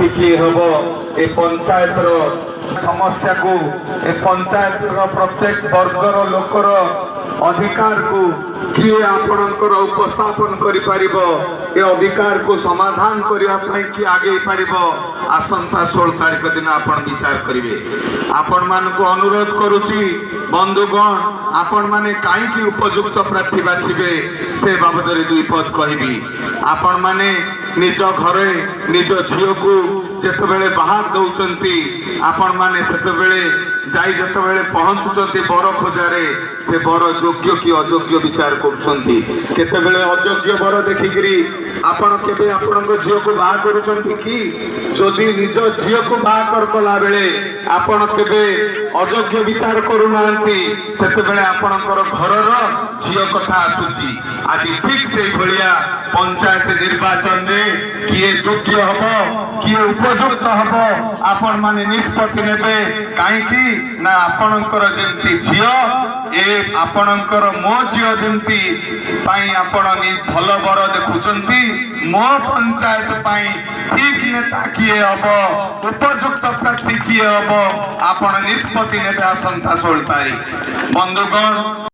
ପ୍ରାର୍ଥୀ କିଏ ହେବ, ଏ ପଞ୍ଚାୟତର ସମସ୍ୟାକୁ, ଏ ପଞ୍ଚାୟତର ପ୍ରତ୍ୟେକ ବର୍ଗର ଲୋକର ଅଧିକାରକୁ କିଏ ଆପଣଙ୍କର ଉପସ୍ଥାପନ କରିପାରିବ, ଏ ଅଧିକାରକୁ ସମାଧାନ କରିବା ପାଇଁ କିଏ ଆଗେଇ ପାରିବ, ଆସନ୍ତା 16 ତାରିଖ ଦିନ ଆପଣ ବିଚାର କରିବେ। ଆପଣମାନଙ୍କୁ ଅନୁରୋଧ କରୁଛି ବନ୍ଧୁଗଣ, ଆପଣମାନେ କାହିଁକି ଉପଯୁକ୍ତ ପ୍ରାର୍ଥୀ ବାଛିବେ, ସେ ବାବଦରେ ଦୁଇ ପଦ କହିବି। ଆପଣମାନେ ନିଜ ଘରେ ନିଜ ଝିଅକୁ ଯେତେବେଳେ ବାହା ଦଉଛନ୍ତି, ଆପଣମାନେ ସେତେବେଳେ ଯାଇ ଯେତେବେଳେ ପହଞ୍ଚୁଛନ୍ତି ବର ଖୋଜାରେ, ସେ ବର ଯୋଗ୍ୟ କି ଅଯୋଗ୍ୟ ବିଚାର କରୁଛନ୍ତି। କେତେବେଳେ ଅଯୋଗ୍ୟ ବର ଦେଖିକିରି ଆପଣ କେବେ ଆପଣଙ୍କ ଝିଅକୁ ବାହା କରୁଛନ୍ତି କି? ଯଦି ନିଜ ଝିଅକୁ ବାହାଘର କଲା ବେଳେ ଆପଣ କେବେ ଅଯୋଗ୍ୟ ବିଚାର କରୁନାହାନ୍ତି, ସେତେବେଳେ ଆପଣଙ୍କର ଘରର ଝିଅ କଥା ଆସୁଛି। ଆଜି ଠିକ ସେଇଭଳିଆ ପଞ୍ଚାୟତ ନିର୍ବାଚନରେ କିଏ ଯୋଗ୍ୟ ହବ, କିଏ ଉପଯୁକ୍ତ ହବ, ଆପଣମାନେ ନିଷ୍ପତ୍ତି ନେବେ। କାହିଁକି ନା ଆପଣଙ୍କର ଯେମିତି ଝିଅ, ଏ ଆପଣଙ୍କର ମୋ ଝିଅ ଯେମିତି ପାଇଁ ଆପଣ ଭଲ ବର ଦେଖୁଛନ୍ତି, ମୋ ପଞ୍ଚାୟତ ପାଇଁ ଠିକ ନେତା କିଏ ହବ, ଉପଯୁକ୍ତ ପ୍ରାର୍ଥୀ କିଏ ହବ, ଆପଣ ନିଷ୍ପତ୍ତି ନେବେ ଆସନ୍ତା 16 ତାରିଖ। ବନ୍ଧୁଗଣ।